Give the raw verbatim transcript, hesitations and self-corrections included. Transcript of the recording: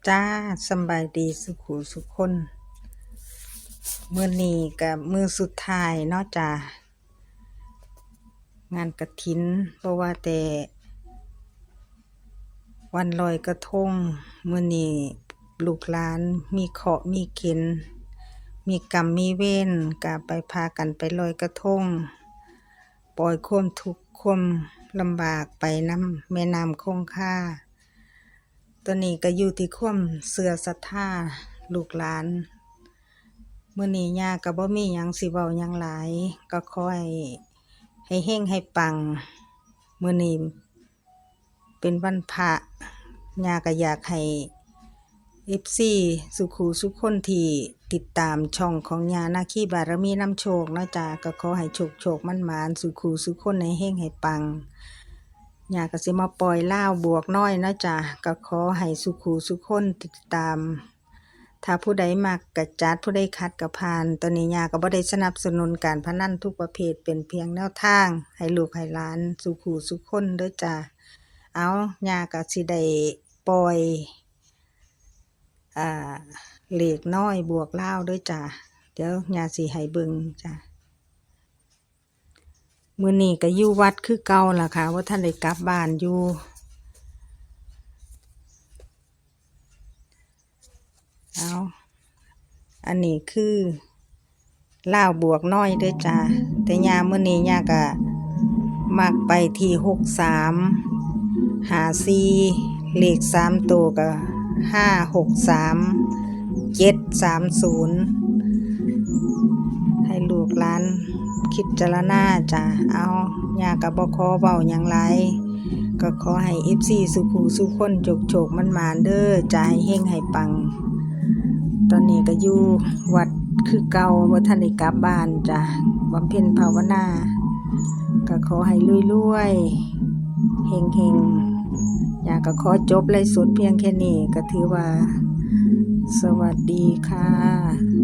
จ้า สำบายดีสุขูสุคน มื้อนี้ก็มื้อสุดท้ายเนาะจ้า งานกฐิน บ่ว่าแต่วันลอยกระทง มื้อนี้ลูกหลานมีเคราะห์มีเข็ญ มีกรรมมีเวร ก็ไปพากันไปลอยกระทง ปล่อยความทุกข์ความลำบากไปนำแม่น้ำคงคา ตัวนี้ก็อยู่ที่ความเชื่อศรัทธาลูกหลาน มื้อนี้ย่าก็บ่มีหยังสิเว้าหยังหลาย ก็ขอให้ ให้เฮงให้ปัง มื้อนี้เป็นวันพระ ย่าก็อยากให้ เอฟซี สุขูสุคนที่ติดตามช่องของย่านาคีบารมีนำโชคเนาะจ้า ก็ขอให้โชคโชคหมานหมาน สุขูสุคน ให้เฮงให้ปัง ย่าก็สิมาปล่อยลาวบวกน้อยเนาะจ้า ก็ขอให้สุขูสุคนติดตาม ถ้าผู้ใดมักก็จัด ผู้ใดขัดก็ผ่าน ตอนนี้ย่าก็บ่ได้สนับสนุนการพนันทุกประเภท เป็นเพียงแนวทางให้ลูกให้หลานสุขูสุคนเด้อจ้า เอา ย่าก็สิได้ปล่อย อ่า เลขน้อยบวกลาวเด้อจ้า เดี๋ยวย่าสิให้เบิ่งจ้า มื้อนี้ก็อยู่วัดคือเก่าล่ะค่ะ บ่ทันได้กลับบ้านอยู่ เอา อันนี้คือลาวบวกน้อยเด้อจ้า แต่ย่ามื้อนี้ย่าก็มักไปที่ หกสาม ห้าสี่ เลขสามตัวก็ ห้าหกสาม เจ็ดสามศูนย์ ให้ลูกหลานพิจารณาจ้า เอา ย่าก็บ่ขอเว้าหยังหลาย ก็ขอให้ เอฟซี สุขูสุคนโชคโชคหมานหมานเด้อจ้า ให้เฮงให้ปัง ตอนนี้ก็อยู่วัดคือเก่า บ่ทันได้กลับบ้านจ้า บำเพ็ญภาวนา ก็ขอให้รวยๆ เฮงๆ ย่าก็ขอจบไลฟ์สดเพียงแค่นี้ ก็ถือว่า สวัสดีค่ะ